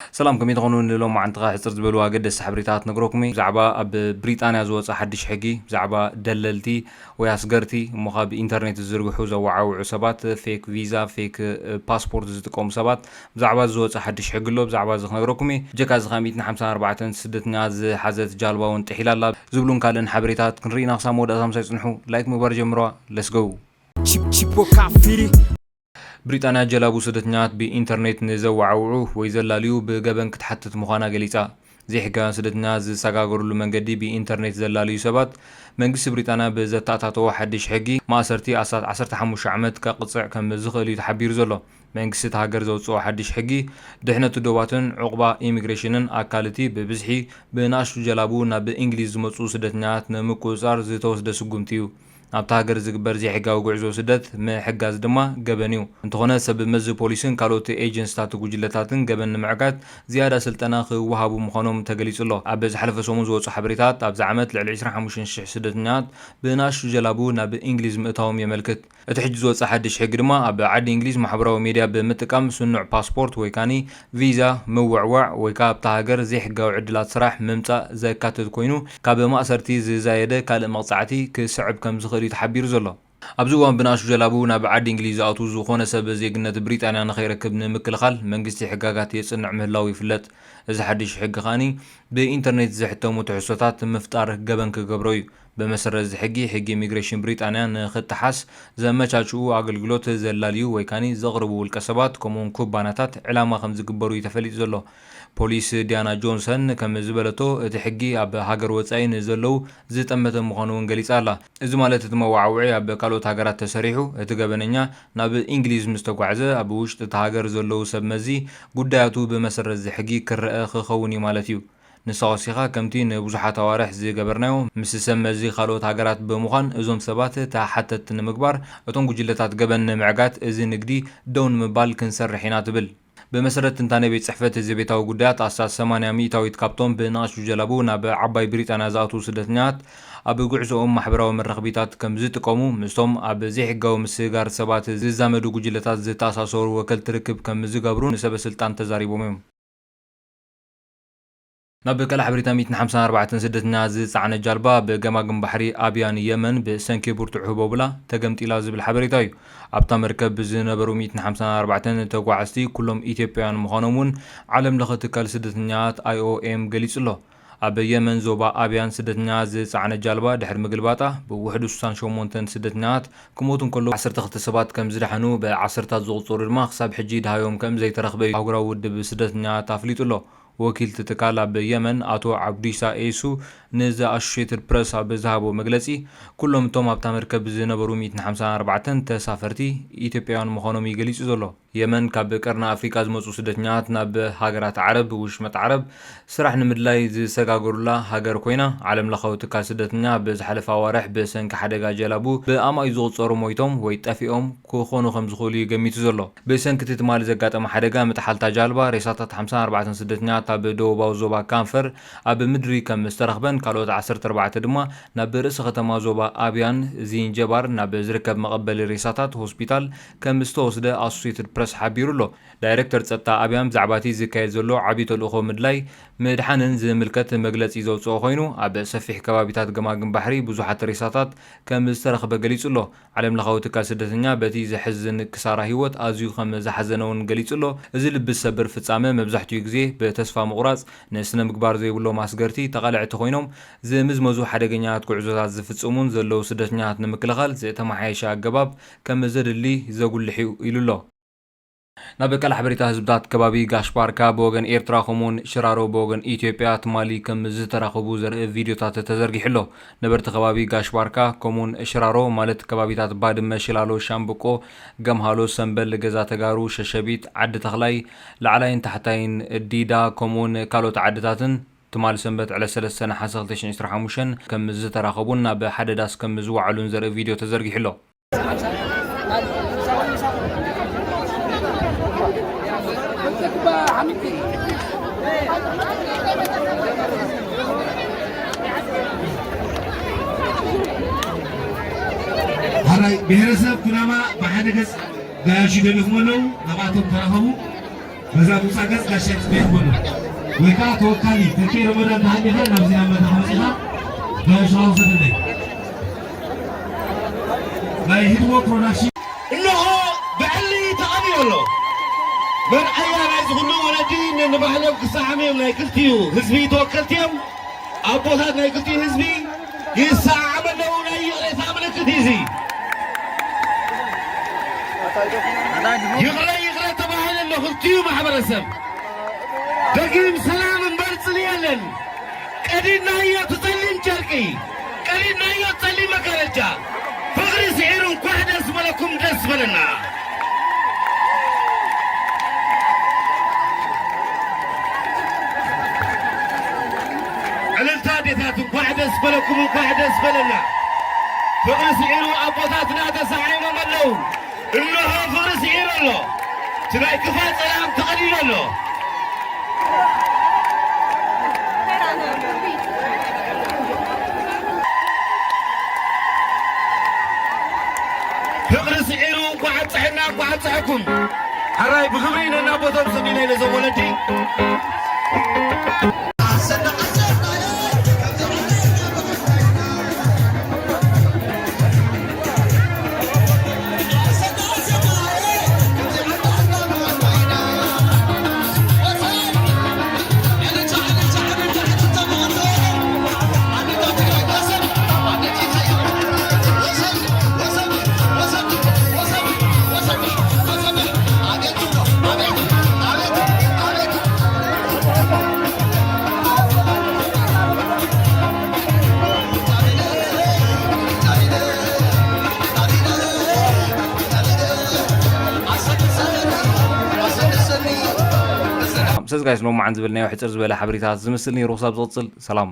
ሰላም፣ ከመይ ትኾኑ? ንሎማዓንቲ ኸዓ ሕጽር ዝበሉ ኣገደስቲ ሓበሬታት ነግረኩም እየ። ብዛዕባ ኣብ ብሪጣንያ ዝወጸ ሓድሽ ሕጊ፣ ብዛዕባ ደለልቲ ወይ ኣስገርቲ፣ እሞ ኸዓ ብኢንተርኔት ዝዝርግሑ ዘወዓውዑ ሰባት፣ ፌክ ቪዛ፣ ፌክ፣ እ፣ ፓስፖርት ዝጥቀሙ ሰባት፣ ብዛዕባ ዝወጸ ሓድሽ ሕጊ ኣሎ፣ ብዛዕባ እዚ ክነግረኩም እየ። ብጀካ እዚ ኸዓ ሚእትን ሓምሳን ኣርባዕተን ስደተኛ ዝሓዘት ጃልባ እውን ጥሒላ ኣላ ዝብሉን ካልእን ሓበሬታት ክንርኢ ኢና። ክሳብ መወዳእታ ምሳይ ጽንሑ። ላይክ ምግባር ጀምረዋ። Let's go። Chip- Chipoka Firi. ብሪጣንያ ጀላቡ ስደተኛታት ብኢንተርኔት ንዘወዓውዑ ወይ ዘላልዩ ብገበን ክትሓትት ምዃና ገሊጻ። ዘይሕጋውያን ስደተኛታት ዝሰጋገሩሉ መንገዲ ብኢንተርኔት ዘላልዩ ሰባት፣ መንግስቲ ብሪጣንያ ብዘተኣታተዎ ሓድሽ ሕጊ፣ ማእሰርቲ ኣስታት ዓሰርተ ሓሙሽተ ዓመት ከቕጽዕ ከም ዝኽእል እዩ ተሓቢሩ ዘሎ። መንግስቲ እታ ሃገር ዘውጽኦ ሓድሽ ሕጊ፣ ድሕነት ዶባትን ዑቕባ ኢሚግሬሽንን ኣካል እቲ ብብዝሒ ብንኣሽቱ ጀላቡ ናብ እንግሊዝ ዝመጹ ስደተኛታት ንምቁጽጻር ዝተወስደ ስጉምቲ እዩ። ኣብታ ሃገር ዝግበር ዘይሕጋዊ ጉዕዞ ስደት ምሕጋዝ ድማ ገበን እዩ። እንተኾነ፣ ሰብ መዚ ፖሊስን ካልኦት ኤጀንሲታት ጉጅለታትን ገበን ንምዕጋት ዝያዳ ስልጠና ክወሃቡ ምዃኖም ተገሊጹ ኣሎ። ኣብ ዝሓለፈ ሰሙን ዝወጹ ሓበሬታት፣ ኣብዚ ዓመት ልዕሊ ዕስራን ሓሙሽተን ሽሕ ስደተኛታት ብንኣሽቱ ጀላቡ ናብ እንግሊዝ ምእታዎም የመልክት። እቲ ሕጂ ዝወጸ ሓድሽ ሕጊ ድማ፣ ኣብ ዓዲ እንግሊዝ ማሕበራዊ ሜድያ ብምጥቃም ስኑዕ ፓስፖርት ወይ ካኒ ቪዛ ምውዕዋዕ ወይ ከኣ ኣብታ ሃገር ዘይሕጋዊ ዕድላት ስራሕ ምምጻእ ዘካትት ኮይኑ፣ ካብ ማእሰርቲ ዝዛየደ ካልእ መቕጻዕቲ ክስዕብ ከም ዝኽእል እዩ ተሓቢሩ ዘሎ። ኣብዚ እዋን ብንኣሽቱ ጀላቡ ናብ ዓዲ እንግሊዝ ዝኣትው ዝኾነ ሰብ ዜግነት ብሪጣንያ ንኸይረክብ ንምክልኻል መንግስቲ ሕጋጋት የጽንዕ ምህላው ይፍለጥ። እዚ ሓድሽ ሕጊ ከኣኒ ብኢንተርኔት ዝሕተሙ ትሕዝቶታት ምፍጣር ገበን ክገብሮ እዩ። ብመሰረት እዚ ሕጊ፣ ሕጊ ኢሚግሬሽን ብሪጣንያ ንኽጠሓስ ዘመቻችኡ ኣገልግሎት ዘላልዩ ወይ ካኒ ዘቕርቡ ውልቀ ሰባት ከምኡውን ኩባናታት ዕላማ ከም ዝግበሩ እዩ ተፈሊጡ ዘሎ። ፖሊስ ዲያና ጆንሰን ከም ዝበለቶ፣ እቲ ሕጊ ኣብ ሃገር ወጻኢ ንዘለዉ ዝጠመተ ምዃኑ እውን ገሊጻ ኣላ። እዚ ማለት እቲ መወዓውዒ ኣብ ካልኦት ሃገራት ተሰሪሑ፣ እቲ ገበነኛ ናብ እንግሊዝ ምስ ተጓዕዘ፣ ኣብ ውሽጢ እታ ሃገር ዘለዉ ሰብ መዚ ጉዳያቱ ብመሰረት እዚ ሕጊ ክረአ ክኸውን እዩ ማለት እዩ። ንስኻ ወሲኻ ከምቲ ንብዙሓት ኣዋርሕ ዝገበርናዮ፣ ምስ ሰብ መዚ ካልኦት ሃገራት ብምዃን እዞም ሰባት ተሓተትቲ ንምግባር፣ እቶም ጉጅለታት ገበን ንምዕጋት፣ እዚ ንግዲ ደው ንምባል ክንሰርሕ ኢና ትብል። ብመሰረት ትንታነ ቤት ጽሕፈት ዘቤታዊ ጉዳያት፣ ኣስታት ሰማንያ ሚእታዊት ካብቶም ብንኣሽቱ ጀላቡ ናብ ዓባይ ብሪጣንያ ዝኣትዉ ስደተኛታት፣ ኣብ ጉዕዞኦም ማሕበራዊ መራኸቢታት ከም ዝጥቀሙ፣ ምስቶም ኣብ ዘይሕጋዊ ምስግጋር ሰባት ዝዛመዱ ጉጅለታት ዝተኣሳሰሩ ወከልቲ ርክብ ከም ዝገብሩ ንሰበ ስልጣን ተዛሪቦም እዮም። ናብ ካልእ ሓበሬታ፣ ሚእትን ሓምሳን ኣርባዕተን ስደተኛ ዝጸዓነት ጃልባ ብገማግም ባሕሪ ኣብያን የመን ብሰንኪ ብርቱዕ ህቦብላ ተገምጢላ ዝብል ሓበሬታ እዩ። ኣብታ መርከብ ዝነበሩ ሚእትን ሓምሳን ኣርባዕተን ተጓዓዝቲ ኩሎም ኢትዮጵያውያን ምዃኖም እውን ዓለም ለኸ ትካል ስደተኛታት ኣይ ኦ ኤም ገሊጹ ኣሎ። ኣብ የመን ዞባ ኣብያን ስደተኛ ዝጸዓነት ጃልባ ድሕሪ ምግልባጣ ብውሕዱ ስሳን ሸሞንተን ስደተኛታት ክሞቱ እንከለዉ ዓሰርተ ክልተ ሰባት ከም ዝደሓኑ ብዓሰርታት ዝቑጸሩ ድማ ክሳብ ሕጂ ደሃዮም ከም ዘይተረኽበ እዩ ኣህጉራዊ ውድብ ስደተኛታት ኣፍሊጡ ኣሎ። ወኪል እቲ ትካል ኣብ የመን ኣቶ ዓብዱሳ ኤሱ ንዘ ኣሶሼትድ ፕረስ ኣብ ዝሃቦ መግለጺ፣ ኩሎም እቶም ኣብታ መርከብ ዝነበሩ ሚእትን ሓምሳን ኣርባዕተን ተሳፈርቲ ኢትዮጵያውያን ምዃኖም እዩ ገሊጹ ዘሎ። የመን ካብ ቀርኒ ኣፍሪቃ ዝመጹ ስደተኛታት ናብ ሃገራት ዓረብ፣ ውሽመጥ ዓረብ፣ ስራሕ ንምድላይ ዝሰጋገሩላ ሃገር ኮይና፣ ዓለም ለኻዊ ትካል ስደተኛ ኣብ ዝሓለፈ ኣዋርሕ ብሰንኪ ሓደጋ ጀላቡ ብኣማኢት ዝቑጸሩ ሞይቶም ወይ ጠፊኦም ክኾኑ ከም ዝኽእሉ እዩ ገሚቱ ዘሎ። ብሰንኪ እቲ ትማሊ ዘጋጠመ ሓደጋ ምጥሓል እታ ጃልባ፣ ሬሳታት ሓምሳን ኣርባዕተን ስደተኛታት ኣብ ደቡባዊ ዞባ ካንፈር ኣብ ምድሪ ከም ዝተረኽበን፣ ካልኦት ዓሰርተ ኣርባዕተ ድማ ናብ ርእሰ ከተማ ዞባ ኣብያን ዚንጀባር ናብ ዝርከብ መቐበሊ ሬሳታት ሆስፒታል ከም ዝተወስደ ኣሶሴትድ ፕረስ ሓቢሩ ኣሎ። ዳይሬክተር ጸጥታ ኣብያን ብዛዕባ እቲ ዝካየድ ዘሎ ዓቢ ተልእኾ ምድላይ ምድሓንን ዝምልከት መግለጺ ዘውጽኦ ኮይኑ፣ ኣብ ሰፊሕ ከባቢታት ገማግም ባሕሪ ብዙሓት ሬሳታት ከም ዝተረኽበ ገሊጹ ኣሎ። ዓለም ለኻዊ ትካል ስደተኛ በቲ ዘሕዝን ክሳራ ህይወት ኣዝዩ ከም ዝሓዘነ እውን ገሊጹ ኣሎ። እዚ ልቢ ዝሰብር ፍጻመ መብዛሕትኡ ግዜ ብተስፋ ምቑራጽ፣ ንስነ ምግባር ዘይብሎም ኣስገርቲ፣ ተቓለዕቲ ኮይኖም ዝምዝመዙ ሓደገኛታት ጉዕዞታት ዝፍጽሙን ዘለዉ ስደተኛታት ንምክልኻል ዝተመሓየሸ ኣገባብ ከም ዘድሊ ዘጉልሕ እዩ ኢሉ ኣሎ። ናብ ካልእ ሓበሬታ፣ ህዝብታት ከባቢ ጋሽ ባርካ ብወገን ኤርትራ ከምኡውን ሽራሮ ብወገን ኢትዮጵያ ትማሊ ከም ዝተራኸቡ ዘርኢ ቪድዮታት ተዘርጊሑ ኣሎ። ነበርቲ ከባቢ ጋሽ ባርካ ከምኡውን ሽራሮ ማለት ከባቢታት ባድመ፣ ሽላሎ፣ ሻምብቆ፣ ገምሃሎ፣ ሰምበል፣ ገዛ ተጋሩ፣ ሸሸቢት፣ ዓዲ ተኽላይ፣ ላዕላይን ታሕታይን ዲዳ ከምኡውን ካልኦት ዓድታትን ትማሊ ሰንበት ዕለት ሰለስተ ነሓሰ ክልተ ሽሕን ዕስራን ሓሙሽተን ከም ዝተራኸቡን ናብ ሓደ ዳስ ከም ዝወዓሉን ዘርኢ ቪድዮ ተዘርጊሑ ኣሎ። ሓራይ ብሄረሰብ ኩናማ ብሓደ ገጽ ጋያሹ ገዲፎም ኣለዉ። ናብኣቶም ተራኸቡ። በዛ ምጻ ገጽ ጋሻ ጽቤት በሉ። ወይ ከዓ ተወካሊ ተኪ ረመዳን ተሃሊኻ ናብዚ ናብ መድረኽ መጺኻ ጋሻ ወሰደለይ። ናይ ህድሞ ፕሮዳክሽን። እንሆ ብዕሊ ተቐቢኡ ኣሎ። መርኣያ ናይ ዝኹሉ ወለዲ ነንባዕሎም ክሰዓሙ እዮም። ናይ ክልቲኡ ህዝቢ ተወከልቲ እዮም። ኣቦታት ናይ ክልቲኡ ህዝቢ ይሰዓዓሙ ኣለዉ። ናይ ይቕሬታ ምልክት እዩ እዚ። ይቕረ ይቕረ ተባሂሉ ኣሎ ክልቲኡ ማሕበረሰብ። ደጊም ሰላም እምበር ጽልኢ የለን። ቀዲድናዮ እቲ ጸሊም ጨርቂ፣ ቀዲድናዮ እቲ ጸሊም መጋረጃ። ፍቕሪ ስዒሩ እንኳዕ ደስ በለኩም ደስ በለና። ዕልልታ ኣዴታት እንኳዕ ደስ በለኩም እንኳዕ ደስ በለና። ፍቕሪ ስዒሩ ኣቦታትና ተሳዒሞም ኣለዉ። እንሆ ፍቕሪ ስዒሩ ኣሎ። እቲ ናይ ክፋእ ጸላም ተቐዲዱ ኣሎ። ፍቕሪ ስዒሩ እንኳዕ ኣብፀሐና እንኳዕ ኣብፀሐኩም። ሕራይ ብኽብሪ ነናቦቶም ሰሚና ነዞም ወለዲ። ሰስ ጋይስ ሎማዓን ዝብል ናይ ሕፅር ዝበለ ሓበሬታት ዝምስል ነይሩ። ክሳብ ዝቕፅል ሰላም።